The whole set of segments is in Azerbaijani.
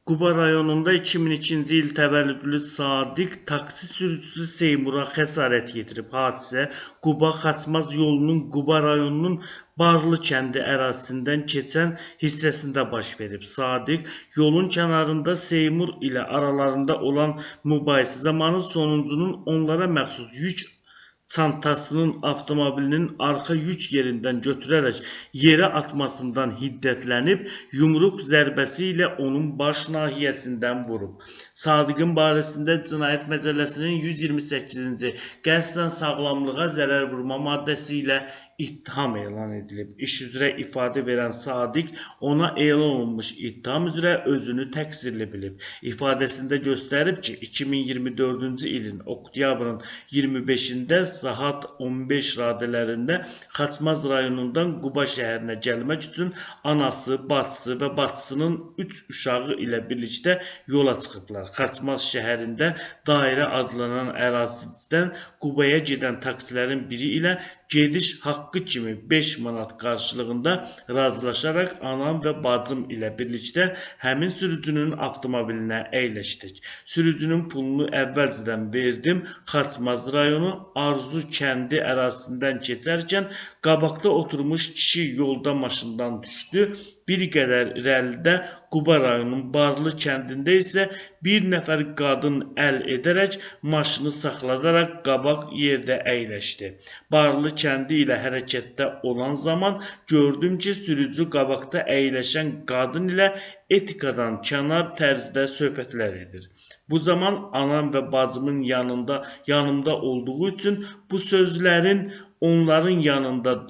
Quba rayonunda 2002-ci il təvəllüdlü Sadiq taksi sürücüsü Seymura xəsarət yetirib. Hadisə Quba-Xaçmaz yolunun Quba rayonunun Barlı kəndi ərazisindən keçən hissəsində baş verib. Sadiq yolun kənarında Seymur ilə aralarında olan mübahisə zamanı sonuncunun onlara məxsus yük çantasının avtomobilinin arxa yük yerindən götürərək yerə atmasından hiddətlənib, yumruq zərbəsi ilə onun baş nahiyəsindən vurub. Sadiqin barəsində Cinayət Məcəlləsinin 128-ci qəsdən sağlamlığa zərər vurma maddəsi ilə ittiham elan edilib. İş üzrə ifadə verən Sadiq ona elan olunmuş ittiham üzrə özünü təqsirli bilib. İfadəsində göstərib ki, 2024-cü ilin oktyabrın 25-də saat 15 radələrində Xaçmaz rayonundan Quba şəhərinə gəlmək üçün anası, bacısı və bacısının 3 uşağı ilə birlikdə yola çıxıblar. Xaçmaz şəhərində dairə adlanan ərazidən Qubaya gedən taksilərin biri ilə gediş haqqı kimi 5 manat qarşılığında razılaşaraq anam və bacım ilə birlikdə həmin sürücünün avtomobilinə əyləşdik. Sürücünün pulunu əvvəlcədən verdim. Xaçmaz rayonu Arzu kəndi ərazisindən keçərkən qabaqda oturmuş kişi yolda maşından düşdü. Bir qədər irəlidə Quba rayonunun Barlı kəndində isə bir nəfər qadın əl edərək maşını saxladaraq qabaq yerdə əyləşdi. Barlı kəndi ilə hərəkətdə olan zaman gördüm ki, sürücü qabaqda əyləşən qadın ilə etikadan kənar tərzdə söhbətlər edir. Bu zaman anam və bacımın yanımda olduğu üçün bu sözlərin onların yanında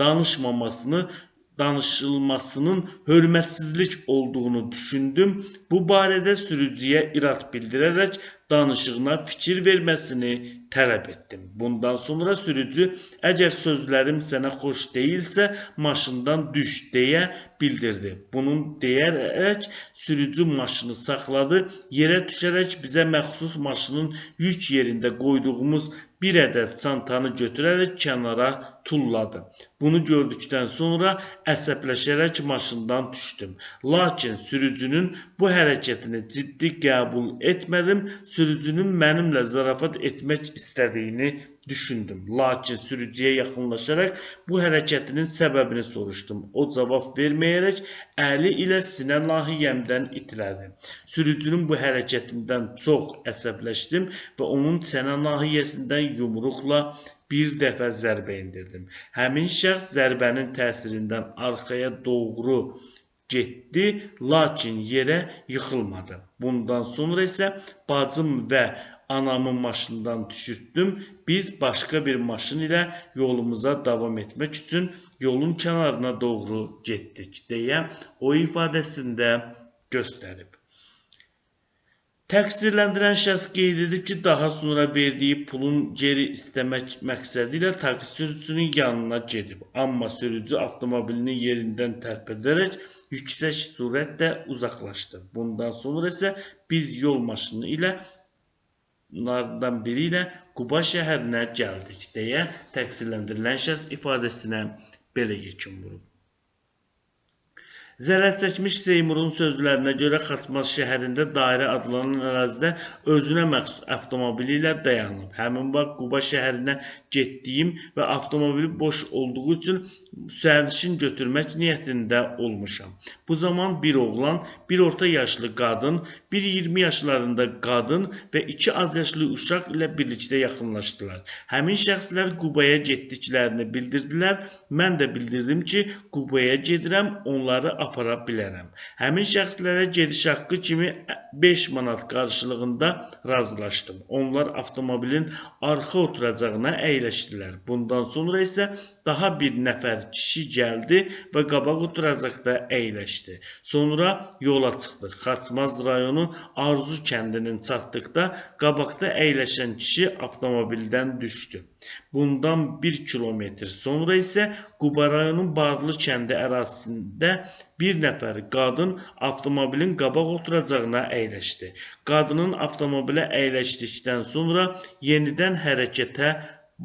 danışılmasının hörmətsizlik olduğunu düşündüm. Bu barədə sürücüyə irad bildirərək danışığına fikir verməsini tələb etdim. Bundan sonra sürücü, əgər sözlərim sənə xoş deyilsə, maşından düş deyə bildirdi. Bunun deyərək sürücü maşını saxladı, yerə düşərək bizə məxsus maşının yük yerində qoyduğumuz bir ədəd çantanı götürərək kənara tulladı. Bunu gördükdən sonra əsəbləşərək maşından düşdüm. Lakin sürücünün bu hərəkətini ciddi qəbul etmədim. Sürücünün mənimlə zarafat etmək istədiyini düşündüm. Lakin sürücüyə yaxınlaşaraq bu hərəkətinin səbəbini soruşdum. O cavab verməyərək əli ilə sinə nahiyəmdən itilədi. Sürücünün bu hərəkətindən çox əsəbləşdim və onun çənə nahiyəsindən yumruqla bir dəfə zərbə endirdim. Həmin şəxs zərbənin təsirindən arxaya doğru getdi, lakin yerə yıxılmadı. Bundan sonra isə bacım və anamı maşından düşürtdüm. Biz başqa bir maşın ilə yolumuza davam etmək üçün yolun kənarına doğru getdik deyə o ifadəsində göstərib. Təqsirləndirən şəxs qeyd edib ki, daha sonra verdiyi pulun geri istəmək məqsədi ilə taksi sürücüsünün yanına gedib. Amma sürücü avtomobilini yerindən tərpədərək yüksək sürətlə uzaqlaşdı. Bundan sonra isə biz yol maşını ilə onlardan biri ilə Quba şəhərinə gəldik deyə təqsirləndirilən şəxs ifadəsinə belə yekun vurub. Zərər çəkmiş Seymurun sözlərinə görə Xaçmaz şəhərində dairə adlanan ərazidə özünə məxsus avtomobili ilə dayanıb. Həmin vaxt Quba şəhərinə getdiyim və avtomobili boş olduğu üçün sərnişin götürmək niyyətində olmuşam. Bu zaman bir oğlan, bir orta yaşlı qadın, bir 20 yaşlarında qadın və iki az yaşlı uşaq ilə birlikdə yaxınlaşdılar. Həmin şəxslər Qubaya getdiklərini bildirdilər. Mən də bildirdim ki, Qubaya gedirəm, onları apara bilərəm. Həmin şəxslərə gediş haqqı kimi 5 manat qarşılığında razılaşdım. Onlar avtomobilin arxa oturacağına əyləşdilər. Bundan sonra isə daha bir nəfər kişi gəldi və qabaq oturacaqda əyləşdi. Sonra yola çıxdıq. Xaçmaz rayonu Arzu kəndinin çatdıqda qabaqda əyləşən kişi avtomobildən düşdü. Bundan 1 kilometr sonra isə Quba rayonunun Barlı kəndi ərazisində bir nəfər qadın avtomobilin qabaq oturacağına əyləşdi. Qadının avtomobilə əyləşdikdən sonra yenidən hərəkətə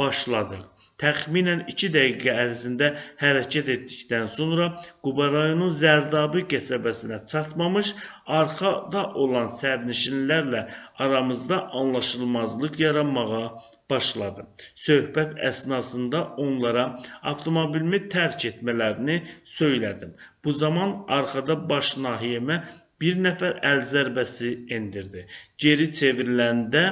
başladıq. Təxminən 2 dəqiqə ərzində hərəkət etdikdən sonra Quba rayonunun Zərdabi qəsəbəsinə çatmamış arxada olan sərnişinlərlə aramızda anlaşılmazlıq yaranmağa başladı. Söhbət əsnasında onlara avtomobilimi tərk etmələrini söylədim. Bu zaman arxada baş nahiyəmə bir nəfər əl zərbəsi endirdi. Geri çevriləndə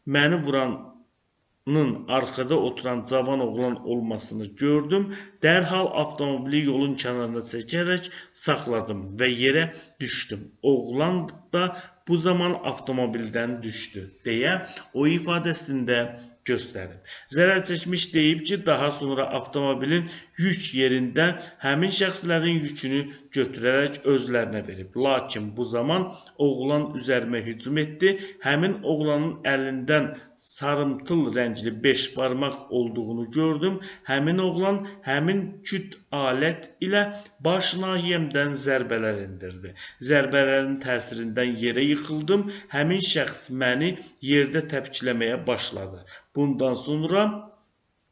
məni vuranın arxada oturan cavan oğlan olmasını gördüm. Dərhal avtomobili yolun kənarına çəkərək saxladım və yerə düşdüm. Oğlan da bu zaman avtomobildən düşdü, deyə o ifadəsində göstərib. Zərər çəkmiş deyib ki, daha sonra avtomobilin yük yerindən həmin şəxslərin yükünü götürərək özlərinə verib. Lakin bu zaman oğlan üzərimə hücum etdi. Həmin oğlanın əlindən sarımtıl rəngli 5 barmaq olduğunu gördüm. Həmin oğlan həmin küt alət ilə baş nahiyəmdən zərbələr endirdi. Zərbələrin təsirindən yerə yıxıldım. Həmin şəxs məni yerdə təpikləməyə başladı. Bundan sonra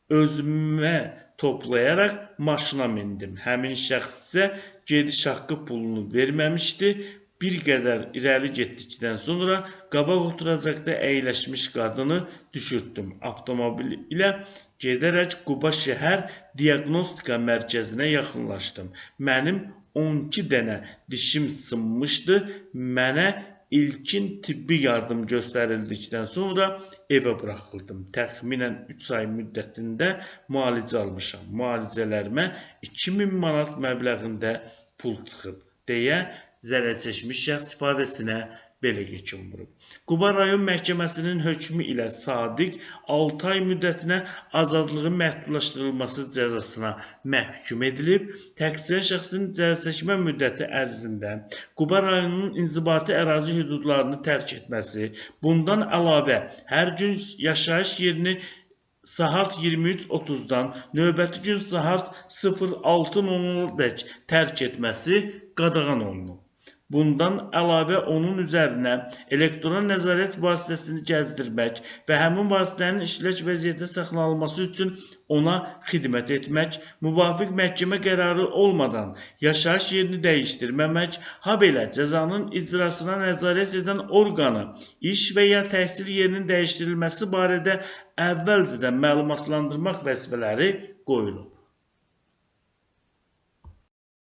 özümə toplayaraq maşına mindim. Həmin şəxs isə gediş haqqı pulunu verməmişdi. Bir qədər irəli getdikdən sonra qabaq oturacaqda əyləşmiş qadını düşürtdüm. Avtomobil ilə gedərək Quba şəhər diaqnostika mərkəzinə yaxınlaşdım. Mənim 12 dənə dişim sınmışdı. Mənə ilkin tibbi yardım göstərildikdən sonra evə buraxıldım. Təxminən 3 ay müddətində müalicə almışam. Müalicələrimə 2000 manat məbləğində pul çıxıb, deyə zərər çəkmiş şəxs ifadəsinə belə yekun vurub. Quba rayon məhkəməsinin hökmü ilə Sadiq 6 ay müddətinə azadlığın məhdudlaşdırılması cəzasına məhkum edilib. Təqsirli şəxsin cəzaçəkmə müddəti ərzində Quba rayonunun inzibati ərazi hüdudlarını tərk etməsi, bundan əlavə hər gün yaşayış yerini saat 23:30-dan növbəti gün saat 06:00-dək tərk etməsi qadağan olunub. Bundan əlavə onun üzərinə elektron nəzarət vasitəsini gəzdirmək və həmin vasitənin işlək vəziyyətdə saxlanılması üçün ona xidmət etmək, müvafiq məhkəmə qərarı olmadan yaşayış yerini dəyişdirməmək, habelə cəzanın icrasına nəzarət edən orqanı iş və ya təhsil yerinin dəyişdirilməsi barədə əvvəlcədən məlumatlandırmaq vəzifələri qoyulub.